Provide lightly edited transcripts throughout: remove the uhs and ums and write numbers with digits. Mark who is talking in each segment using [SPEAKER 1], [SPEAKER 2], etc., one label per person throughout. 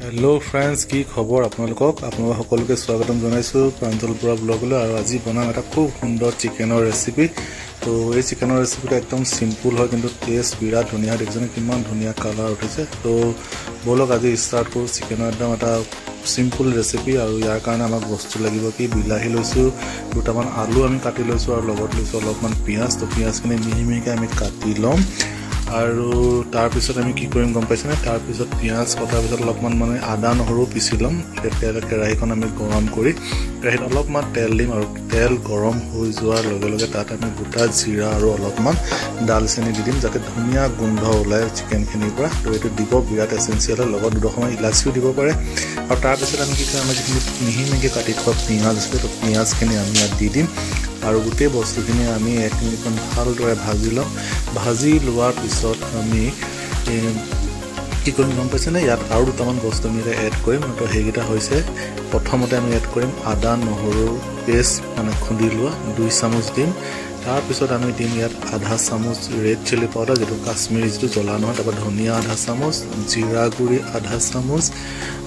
[SPEAKER 1] Hello' friends, কি খবৰ আপোনালোকক? আপোনালোক সকলোকে স্বাগতম জনাইছোঁ প্ৰাঞ্জল বৰা ব্লগলৈ। আৰু আজি বনাম এটা খুব সুন্দৰ চিকেনৰ ৰেচিপি। তো এই চিকেনৰ ৰেচিপিটো একদম চিম্পুল হয়, কিন্তু টেষ্ট বিৰাট ধুনীয়া হয়। দেখিছেনে কিমান ধুনীয়া কালাৰ উঠিছে। তো ব'লক আজি ষ্টাৰ্ট কৰোঁ চিকেনৰ একদম এটা চিম্পুল ৰেচিপি। আৰু ইয়াৰ কাৰণে আমাক বস্তু লাগিব কি, বিলাহী লৈছোঁ, দুটামান আলু আমি কাটি লৈছোঁ, আৰু লগত লৈছোঁ অলপমান পিঁয়াজ। তো পিঁয়াজখিনি মিহি মিহিকৈ আমি কাটি ল'ম। আৰু তাৰপিছত আমি কি কৰিম গম পাইছেনে? তাৰপিছত পিঁয়াজ কটাৰ পিছত অলপমান মানে আদা নহৰু পিচি ল'ম। তেল কেৰাহীখন আমি গৰম কৰি কেৰাহীত অলপমান তেল দিম, আৰু তেল গৰম হৈ যোৱাৰ লগে লগে তাত আমি গোটা জিৰা আৰু অলপমান ডালচেনি দি দিম, যাতে ধুনীয়া গোন্ধ ওলায় চিকেনখিনিৰ পৰা। তো এইটো দিব বিৰাট এচেঞ্চিয়েল হয়। লগত দুডোখৰমান ইলাচিও দিব পাৰে। আৰু তাৰপিছত আমি কি কৰিম, আমাৰ যিখিনি মিহি মিহিকৈ কাটি থোৱা পিঁয়াজ আছিলে, তো পিঁয়াজখিনি আমি ইয়াত দি দিম। আৰু গোটেই বস্তুখিনি আমি 1 মিনিটমান ভালদৰে ভাজি ল'ম। ভাজি লোৱাৰ পিছত আমি কি কৰিম গম পাইছেনে? ইয়াত আৰু দুটামান বস্তু আমি এড কৰিম। তো সেইকেইটা হৈছে, প্ৰথমতে আমি এড কৰিম আদা নহৰুৰ পেষ্ট, মানে খুন্দি লোৱা 2 চামুচ দিম। তাৰপিছত আমি দিম ইয়াত আধা চামুচ ৰেড চিলি পাউডাৰ, যিটো কাশ্মীৰী, যিটো জ্বলা নহয়। তাৰপৰা ধনিয়া আধা চামুচ, জিৰা গুড়ি আধা চামুচ,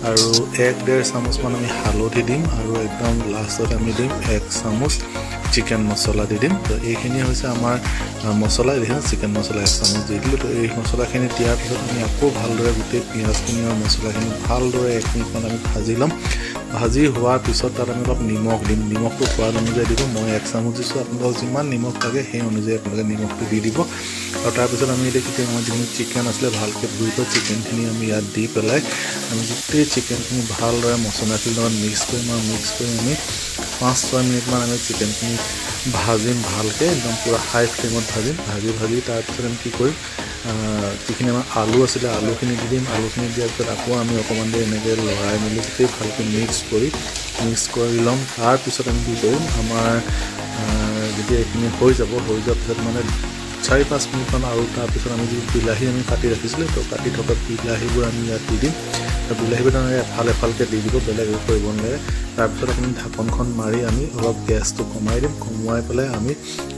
[SPEAKER 1] আৰু 1-1.5 চামুচমান আমি হালধি দিম। আৰু একদম লাষ্টত আমি দিম 1 চামুচ চিকেন মছলা দি দিম। তো এইখিনি হৈছে আমাৰ মছলা। এইখিনি চিকেন মছলা 1 চামুচ দি দিলোঁ। তো এই মছলাখিনি দিয়াৰ পিছত আমি আকৌ ভালদৰে গোটেই পিঁয়াজখিনি আৰু মছলাখিনি ভালদৰে 1 মিনিটমান আমি ভাজি ল'ম। ভাজি হোৱাৰ পিছত তাত আমি অলপ নিমখ দিম। নিমখটো সোৱাদ অনুযায়ী দিব, মই 1 চামুচ দিছোঁ। আপোনালোকক যিমান নিমখ লাগে সেই অনুযায়ী আপোনালোকে নিমখটো দি দিব। আৰু তাৰপিছত আমি এতিয়া কি, আমাৰ যিখিনি চিকেন আছিলে ভালকৈ ধুই থোৱা চিকেনখিনি আমি ইয়াত দি পেলাই আমি গোটেই চিকেনখিনি ভালদৰে মছলাখিনিৰ লগত মিক্স কৰিম। আৰু মিক্স কৰি আমি 5-6 মিনিটমান আমি চিকেনখিনি ভাজিম ভালকৈ, একদম পূৰা হাই ফ্লেমত ভাজিম। ভাজি ভাজি তাৰপিছত আমি কি কৰিম, যিখিনি আমাৰ আলু আছিলে আলুখিনি দি দিম। আলুখিনি দিয়াৰ পিছত আকৌ আমি অকণমান দেৰি এনেকৈ লৰাই মেলি গোটেই ভালকৈ মিক্স কৰি ল'ম। তাৰপিছত আমি কি কৰিম, আমাৰ যেতিয়া এইখিনি হৈ যাব, হৈ যোৱাৰ পিছত মানে 4-5 মিনিটমান, আৰু তাৰপিছত আমি যি বিলাহী আমি কাটি ৰাখিছিলোঁ, তো কাটি থকা বিলাহীবোৰ আমি ইয়াত দি দিম। তো বিলাহীবোৰ তেনেকৈ এফাল এফালকৈ দি দিব, বেলেগ একো কৰিব নালাগে। তাৰপিছত আপুনি ঢাকনখন মাৰি আমি অলপ গেছটো কমাই দিম। কমোৱাই পেলাই আমি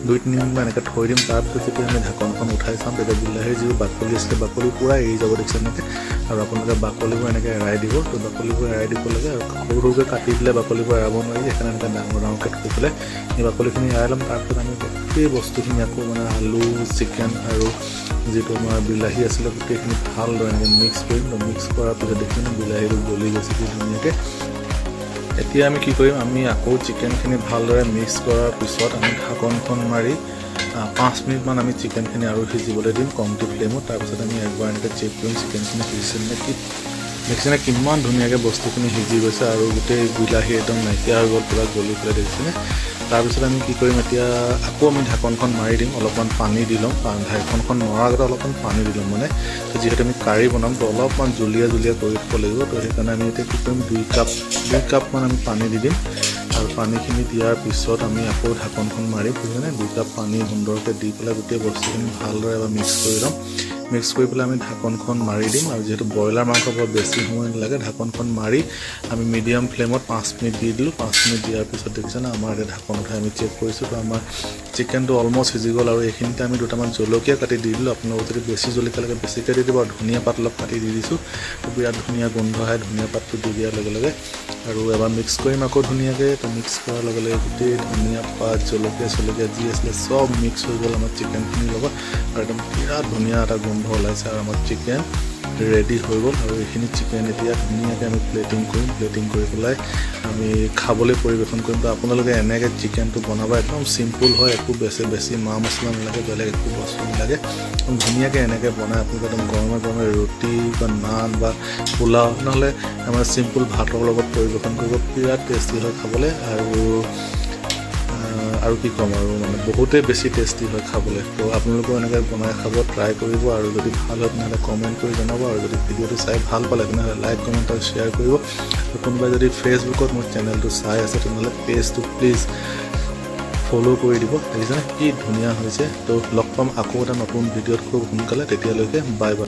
[SPEAKER 1] 2-3 মিনিটমান এনেকৈ থৈ দিম। তাৰপিছত যেতিয়া আমি ঢাকনখন উঠাই চাম, তেতিয়া বিলাহীৰ যিবোৰ বাকলি আছিলে বাকলি পূৰা এৰি যাব, দেখিছে এনেকৈ। আৰু আপোনালোকে বাকলিবোৰ এনেকৈ এৰাই দিব। তো বাকলিবোৰ এৰাই দিব লাগে, আৰু সৰু সৰুকৈ কাটি দিলে বাকলিবোৰ এৰাব নোৱাৰি, সেইকাৰণে এনেকৈ ডাঙৰ ডাঙৰকৈ থৈ পেলাই এই বাকলিখিনি এৰাই ল'ম। তাৰপিছত আমি গোটেই বস্তুখিনি আকৌ মানে আলু, চিকেন আৰু যিটো আমাৰ বিলাহী আছিলে গোটেইখিনি ভালদৰে এনেকৈ মিক্স কৰিম। তো মিক্স কৰাৰ পিছত দেখিছেনে বিলাহীটো গলি গৈছে কি ধুনীয়াকৈ। এতিয়া আমি কি কৰিম, আমি আকৌ চিকেনখিনি ভালদৰে মিক্স কৰাৰ পিছত আমি ঢাকনখন মাৰি 5 মিনিটমান আমি চিকেনখিনি আৰু সিজিবলৈ দিম কমটি ফ্লেমত। তাৰপিছত আমি একবাৰ এনেকৈ চেক কৰিম চিকেনখিনি সিজিছে নে কি। দেখিছেনে কিমান ধুনীয়াকৈ বস্তুখিনি সিজি গৈছে, আৰু গোটেই বিলাহী একদম নাইকিয়া হৈ গ'ল, পূৰা গলি পেলাই, দেখিছেনে। তাৰপিছত আমি কি কৰিম, এতিয়া আকৌ আমি ঢাকনখন মাৰি দিম, অলপমান পানী দি ল'ম। ঢাকনখন মৰাৰ আগতে অলপমান পানী দি ল'ম, মানে যিহেতু আমি কাৰী বনাম, তো অলপমান জুলীয়া জুলীয়া কৰি থ'ব লাগিব। তো সেইকাৰণে আমি এতিয়া কি কৰিম, 2 কাপমান আমি পানী দি দিম। আৰু পানীখিনি দিয়াৰ পিছত আমি আকৌ ঢাকনখন মাৰি, বুজিছেনে, 2 কাপ পানী সুন্দৰকৈ দি পেলাই গোটেই বস্তুখিনি ভালদৰে এবাৰ মিক্স কৰি ল'ম। মিক্স কৰি পেলাই আমি ঢাকনখন মাৰি দিম। আৰু যিহেতু ব্ৰইলাৰ মাংস বৰ বেছি সময় নালাগে, ঢাকনখন মাৰি আমি মিডিয়াম ফ্লেমত 5 মিনিট দি দিলোঁ। 5 মিনিট দিয়াৰ পিছত দেখিছেনে আমাৰ এতিয়া ঢাকন উঠাই আমি চেক কৰিছোঁ, তো আমাৰ চিকেনটো অলমষ্ট সিজি গ'ল। আৰু এইখিনিতে আমি দুটামান জলকীয়া কাটি দি দিলোঁ। আপোনালোকক যদি বেছি জলকীয়া লাগে বেছিকৈ দি দিব। আৰু ধনিয়া পাত অলপ কাটি দি দিছোঁ। তো বিৰাট ধুনীয়া গোন্ধ আহে ধনিয়া পাতটো দি দিয়াৰ লগে লগে। আৰু এবাৰ মিক্স কৰিম আকৌ ধুনীয়াকৈ। তো মিক্স কৰাৰ লগে লগে গোটেই ধনিয়া পাত, জলকীয়া চলকীয়া যি আছিলে চব মিক্স হৈ গ'ল আমাৰ চিকেনখিনিৰ লগত, আৰু একদম বিৰাট ধুনীয়া এটা গোন্ধ ওলাইছে। আৰু আমাৰ চিকেন ৰেডি হৈ গ'ল। আৰু এইখিনি চিকেন এতিয়া ধুনীয়াকৈ আমি প্লেটিং কৰিম। প্লেটিং কৰি পেলাই আমি খাবলৈ পৰিৱেশন কৰিম। তো আপোনালোকে এনেকৈ চিকেনটো বনাব, একদম চিম্পুল হয়, একো বেছি বেছি মা মছলা নালাগে, বেলেগ একো বস্তু নালাগে। ধুনীয়াকৈ এনেকৈ বনাই আপোনালোকে একদম গৰমে গৰমে ৰুটি বা নান বা পোলাও, নহ'লে আমাৰ চিম্পুল ভাতৰ লগত পৰিৱেশন কৰিব, বিৰাট টেষ্টি হয় খাবলৈ। আৰু কি ক'ম আৰু, মানে বহুতেই বেছি টেষ্টি হয় খাবলৈ। তো আপোনালোকেও এনেকৈ বনাই খাব ট্ৰাই কৰিব, আৰু যদি ভাল হয় তেনেহ'লে কমেণ্ট কৰি জনাব। আৰু যদি ভিডিঅ'টো চাই ভাল পালে তেনেহ'লে লাইক, কমেণ্ট আৰু শ্বেয়াৰ কৰিব। আৰু কোনোবাই যদি ফেচবুকত মোৰ চেনেলটো চাই আছে, তেনেহ'লে পেজটো প্লিজ ফ'ল' কৰি দিব। দেখিছেনে কি ধুনীয়া হৈছে। তো লগ পাম আকৌ এটা নতুন ভিডিঅ'ত খুব সোনকালে, তেতিয়ালৈকে বাই বাই।